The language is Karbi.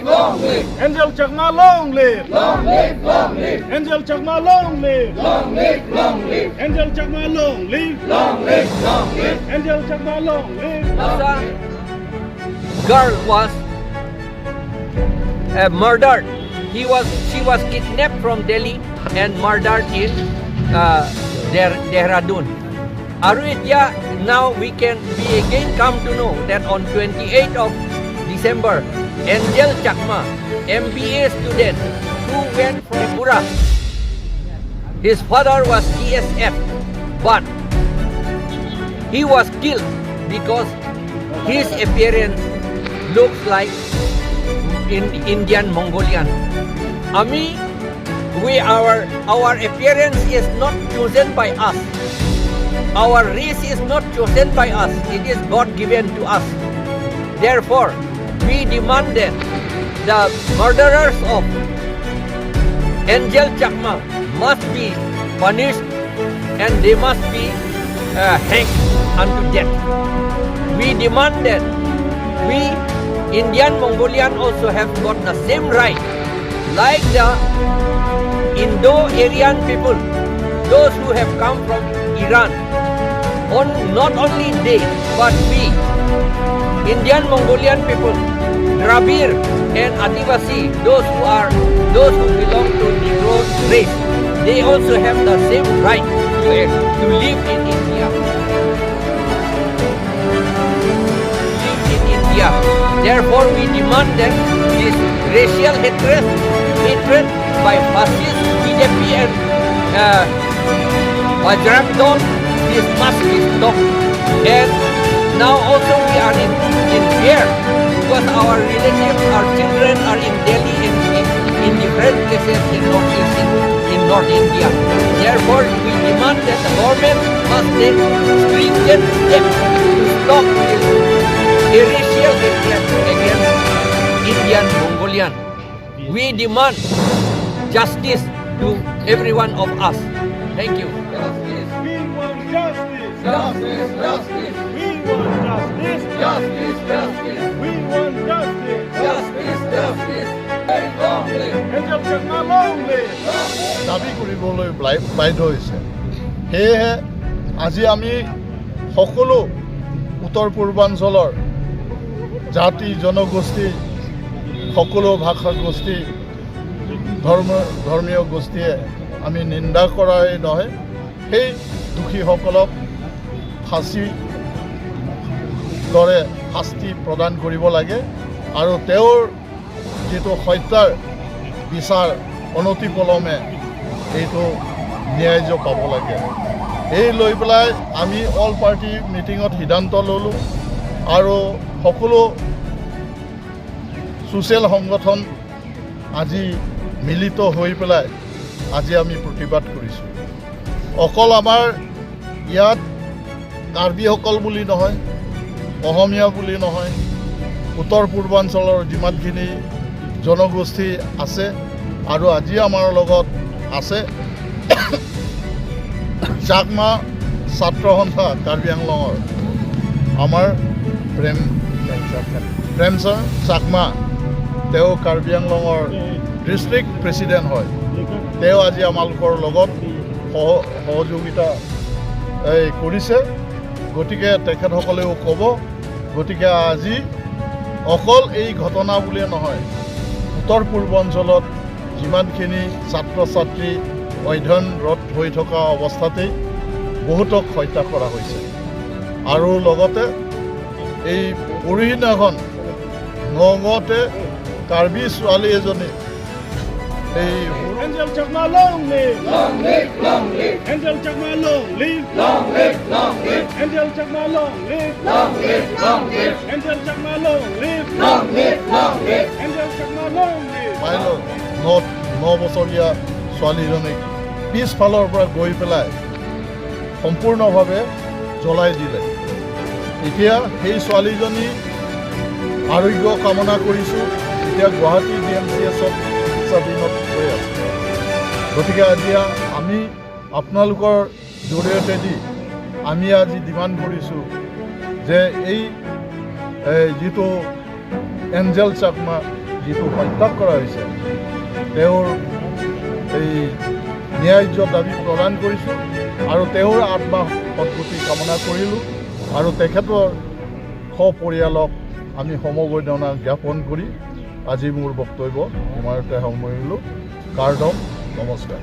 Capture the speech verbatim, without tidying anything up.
Long live! Angel Chakma, long live! Long live, long live! Angel Chakma, long live! Long live, long live! Angel Chakma, long live! Long live, long live! Angel Chakma, long live! Girl was uh, murdered. He was, she was kidnapped from Delhi and murdered in uh, Der- Dehradun. Aru etya, now we can, we again come to know that on twenty-eighth of December, Angel Chakma, M B A student who went from Tripura, his father was T S F, but he was killed because his appearance looks like in Indian Mongolian. Ami, we, our our appearance is not chosen by us. Our race is not chosen by us. It is God given to us. Therefore, we demand that the murderers of Angel Chakma must be punished and they must be uh, hanged unto death. We demand that we Indian Mongolian also have got the same right like the Indo-Aryan people, those who have come from Iran. On, not only they, but we, Indian Mongolian people, Dravid and Adivasi, those who are, those who belong to Negro race, they also have the same right to, to live in India. Live in India. Therefore, we demand that this racial hatred, hatred by fascist B J P and uh, Bajrang Dal, this must be stopped. And now also we are in, in fear because our relatives, our children are in Delhi and in, in different places in Northeast, in, in North India. Therefore, we demand that the government must take stringent steps to stop this racial hatred against Indian Mongolian. We demand justice to every one of us. Thank you. We want justice. Justice, justice. We want justice. Justice, justice. We want justice. Justice, justice. Very long live. Angel Chakma, long live. দাবী কৰিবলৈ ব্লাই- বাধ্য হৈছে। সেয়েহে আজি আমি সকলো উত্তৰ পূৰ্বাঞ্চলৰ জাতি জনগোষ্ঠী, সকলো ভাষা গোষ্ঠী, ধৰ্ম ধৰ্মীয় গোষ্ঠীয়ে আমি নিন্দা কৰাই নহয়, সেই দোষীসকলক ফাঁচী দৰে শাস্তি প্ৰদান কৰিব লাগে আৰু তেওঁৰ যিটো হত্যাৰ বিচাৰ অনতিপলমে এইটো ন্যায্য পাব লাগে। এই লৈ পেলাই আমি অল পাৰ্টি মিটিঙত সিদ্ধান্ত ল'লোঁ আৰু সকলো ছ'চিয়েল সংগঠন আজি মিলিত হৈ পেলাই আজি আমি প্ৰতিবাদ কৰিছোঁ। অকল আমাৰ ইয়াত কাৰ্বিসকল বুলি নহয়, অসমীয়া বুলি নহয়, উত্তৰ পূৰ্বাঞ্চলৰ যিমানখিনি জনগোষ্ঠী আছে আৰু আজি আমাৰ লগত আছে চাকমা ছাত্ৰ সন্থা কাৰ্বি আংলঙৰ আমাৰ প্ৰেম প্ৰেমচাৰ চাকমা, তেওঁ কাৰ্বি আংলঙৰ ডিষ্ট্ৰিক্ট প্ৰেচিডেণ্ট হয়। তেওঁ আজি আমালোকৰ লগত সহ- সহযোগিতা এই কৰিছে। গতিকে তেখেতসকলেও ক'ব। গতিকে আজি অকল এই ঘটনা বুলিয়ে নহয়, উত্তৰ পূৰ্বাঞ্চলত যিমানখিনি ছাত্ৰ ছাত্ৰী অধ্যয়নৰত হৈ থকা অৱস্থাতেই বহুতক হত্যা কৰা হৈছে। আৰু লগতে এই পৰহিদিনাখন নগাঁৱতে কাৰ্বি ছোৱালী এজনী এই Angel Chakma, long live! Long live, long live! Angel Chakma, long live! Long live, long live! Angel Chakma, long live! Long live, long live! Angel Chakma, long live! Long live, long live! Angel Chakma, long live! পাই লওক, ন ন বছৰীয়া ছোৱালীজনীক পিছফালৰ পৰা গৈ পেলাই সম্পূৰ্ণভাৱে জ্বলাই দিলে। এতিয়া সেই ছোৱালীজনী আৰোগ্য কামনা কৰিছোঁ। এতিয়া গুৱাহাটী ডি এম চি এইচত চিকিৎসাধীনত হৈ আছে। গতিকে আজি আমি আপোনালোকৰ জৰিয়তেদি আমি আজি ডিমাণ্ড কৰিছোঁ যে এই, এই যিটো এঞ্জেল চাকমা, যিটো হত্যা কৰা হৈছে, তেওঁৰ এই ন্যায্য দাবী প্ৰদান কৰিছোঁ আৰু তেওঁৰ আত্মা সদ্গতি কামনা কৰিলোঁ আৰু তেখেতৰ সপৰিয়ালক আমি সমবেদনা জ্ঞাপন কৰি আজি মোৰ বক্তব্য ইমানতে সামৰিলোঁ। কাৰ্ডম, নমস্কাৰ।